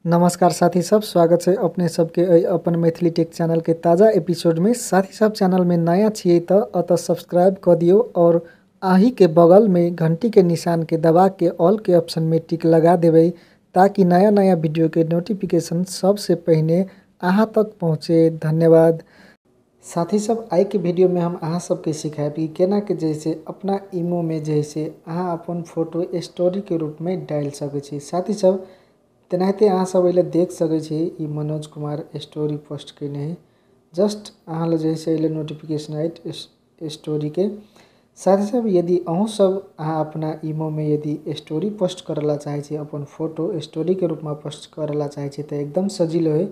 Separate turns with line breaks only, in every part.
नमस्कार साथी सब, स्वागत है अपने सबके अपन मैथिली टेक चैनल के ताज़ा एपिसोड में। साथी सब चैनल में नया छियै तो अतः सब्सक्राइब कर दियो और आही के बगल में घंटी के निशान के दबा के ऑल के ऑप्शन में टिक लगा देबै ताकि नया नया वीडियो के नोटिफिकेशन सबसे पहले अहाँ तक पहुँचे। धन्यवाद। साथी सब, आई के वीडियो में हम अहाँ सबके सिखाएब कि केना के जैसे अपना ईमो में जैसे अहाँ अपन फोटो स्टोरी के रूप में डालि सकै छी। साथी सब, तेनाहिते अहाँ सब एहि देख सकै छी ई मनोज कुमार स्टोरी पोस्ट केने है। जस्ट अहाँ लग जैसे एहि नोटिफिकेशन आयत स्टोरी के। साथी सब, यदि अहूँ सब अहाँ अपना ईमो में यदि स्टोरी पोस्ट करला चाहै छी, अपन फोटो स्टोरी के रूप में पोस्ट करला चाहै छी तऽ एकदम सजिलो है,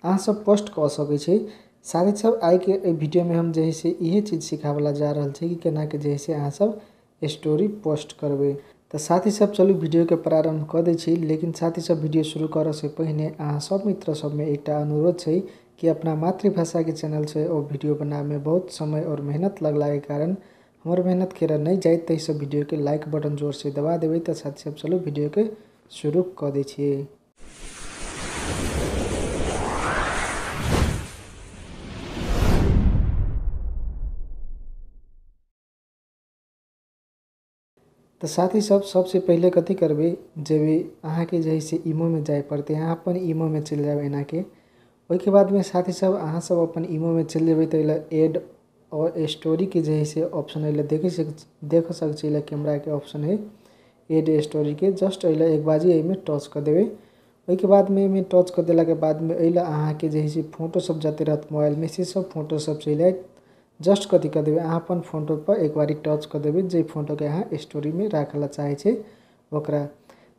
अहाँ सब पोस्ट कऽ सकै छी। साथी सब, आइ के एहि वीडियो में हम जे है से इहे चीज सिखावला जा रहल छी कि केना के जे है से अहाँ सब स्टोरी पोस्ट करबै। तऽ साथी सब चलू वीडियो के प्रारंभ कऽ दै छी। लेकिन साथी सब, वीडियो शुरू करऽ से पहिने अहाँ सब मित्र सब में एकटा अनुरोध छै कि अपना मातृभाषा के चैनल से ओ वीडियो बनावे में बहुत समय और मेहनत लगला के कारण हमर मेहनत खेरा नहीं जाए, ताहि सब वीडियो के लाइक बटन जोर से दबा देबै। तऽ साथी सब चलू वीडियो के शुरू कऽ दै छियै। तो साथी सब, सबसे पहले कथी करबै, जेबै अहाँके जे है से ईमो में जाय पड़तै। अहाँ अपन ईमो में चलि जायब एनाके। ओहिके बादमे साथी सब, अहाँ सब अपन ईमो में चलि जेबै तऽ एहि एड और स्टोरी के जे है से ऑप्शन एहि देख सकै छी। एहि कैमरा के ऑप्शन है एड स्टोरी के। जस्ट एहि एक बाजी एहिमे टच कऽ देबै। ओहिके बादमे एहिमे टच कऽ देलाके बादमे एहि अहाँके जे है से फोटो सब जते रहत मोबाइल में से सब फोटो सब चलि आयत। जस्ट कथी कऽ देबै, अहाँ अपन फोटो पर एक बारी टच कऽ देबै जे फोटोके अहाँ स्टोरीमे राखऽ चाहै छी ओकरा।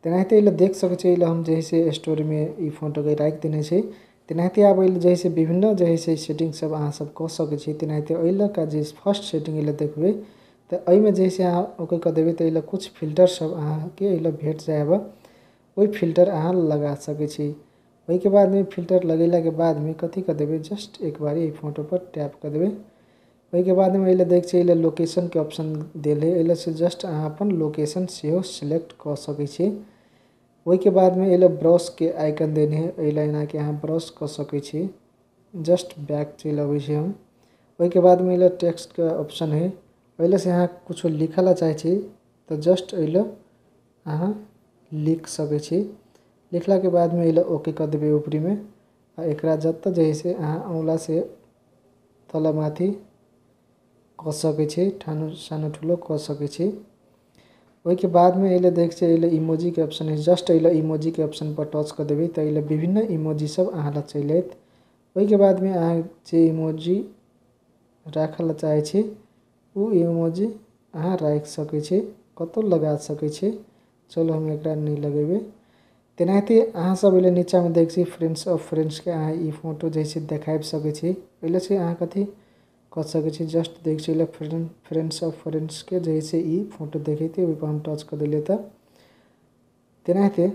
तेनाहिते एहि देख सकै छी, एहि हम जे है से स्टोरीमे ई फोटोके राखि देने छी। तेनाहिते आब एहि जे है से विभिन्न जे है से सेटिंग सब अहाँ सब कऽ सकै छी। तेनाहिते एहि लऽ कऽ जे फर्स्ट सेटिंग एहि देखबै तऽ एहिमे जे है से अहाँ ओके कऽ देबै तऽ एहि कुछ फिल्टर सब अहाँके एहि भेट जायब, ओहि फिल्टर अहाँ लगा सकै छी। ओहिके बादमे फिल्टर लगेलाके बादमे कथी कऽ देबै, जस्ट एक बारी एहि फोटो पर टैप कऽ देबै। ओहिके बादमे एहि देख छी एहि लोकेशन के ऑप्शन देल है, एहि से जस्ट अहाँ अपन लोकेशन सेहो सिलेक्ट कऽ सकै छी। ओहिके बादमे एहि ब्रश के आइकन देने है, एहि एनाके अहाँ ब्रश कऽ सकै छी। जस्ट बैक चलि अबै छी हम। ओहिके बादमे एहि टेक्स्ट के ऑप्शन है, एहि से अहाँ कुछो लिखऽ चाहै छी तऽ जस्ट एहि अहाँ लिख सकै छी। लिखलाके बादमे एहि ओके कऽ देबै ऊपरीमे आ एकरा जतऽ जे है से अहाँ औंला से तल माथि कऽ सकै छी, ठानो सानो ठुलो कऽ सकै छी। ओहिके बादमे एहि देख छी एहि इमोजी के ऑप्शन है, जस्ट एहि इमोजी के ऑप्शन पर टच कऽ देबै तऽ एहि विभिन्न इमोजी सब अहाँ लग चलि आयत। ओहिके बादमे अहाँ जे इमोजी राखऽ चाहै छी ओ इमोजी अहाँ राखि सकै छी, कतहु लगा सकै छी। चलू हम एकरा नहि लगेबै। तेनाहिते अहाँ सब एहि नीचाँमे देख छी फ्रेंड्स ऑफ फ्रेंड्स के अहाँ ई फोटो जे छै देखाबि सकै छी। एहि से अहाँ कथी कऽ सकै छी, जस्ट देख छी फ्रेंड्स ऑफ फ्रेंड्स के जे है ई फोटो देखेतै, ओहिपर हम टच कऽ देलियै। तऽ तेनाहिते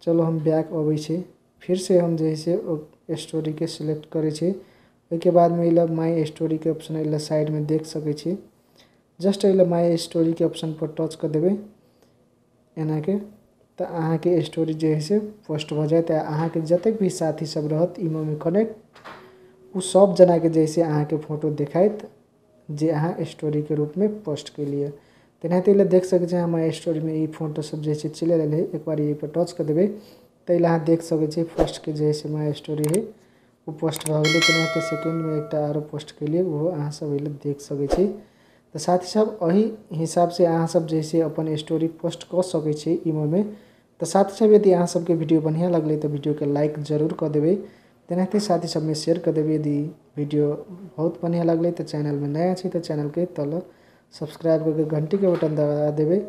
चलो हम बैक अबै छी, फिर से हम जे है से स्टोरीके सिलेक्ट करै छी। ओहिके बादमे एहि माई स्टोरीके ऑप्शन एहि साइडमे देख सकै छी। जस्ट एहि माई स्टोरीके ऑप्शन पर टच कऽ देबै एनाके तऽ अहाँके स्टोरी जे है से पोस्ट भऽ जायत। आ अहाँके जतेक भी साथी सब रहत ईमोमे कनेक्ट ओ सब जनाके जैसे अहाँके फोटो देखायत जे अहाँ स्टोरीके रूपमे पोस्ट केलियै। तेनाहिते एहि देख सकै छी हमर स्टोरीमे ई फोटो सब जे छै चलि रहलै। एक बार एहि पर टच कऽ देबै तऽ एहि अहाँ देख सकै छी फर्स्टके जे है से माई स्टोरी है ओ पोस्ट भऽ गेलै। तेनाहिते सेकेंडमे एकटा आरो पोस्ट केलियै, ओहो अहाँ सब एहि देख सकै छी। तऽ साथी सब, एहि हिसाबसँ अहाँ सब जे से अपन स्टोरी पोस्ट कऽ सकै छी ईमोमे। तऽ साथी सब, यदि अहाँ सबके वीडियो बढ़िआँ लगलै तऽ वीडियोके लाइक जरूर कऽ देबै। तेनाहिते साथी सबमे शेयर कऽ देबै। यदि वीडियो बहुत बढ़िआँ लगलै तऽ चैनलमे नया छी तऽ चैनलके तल सब्सक्राइब करके घंटीके बटन दबा देबै।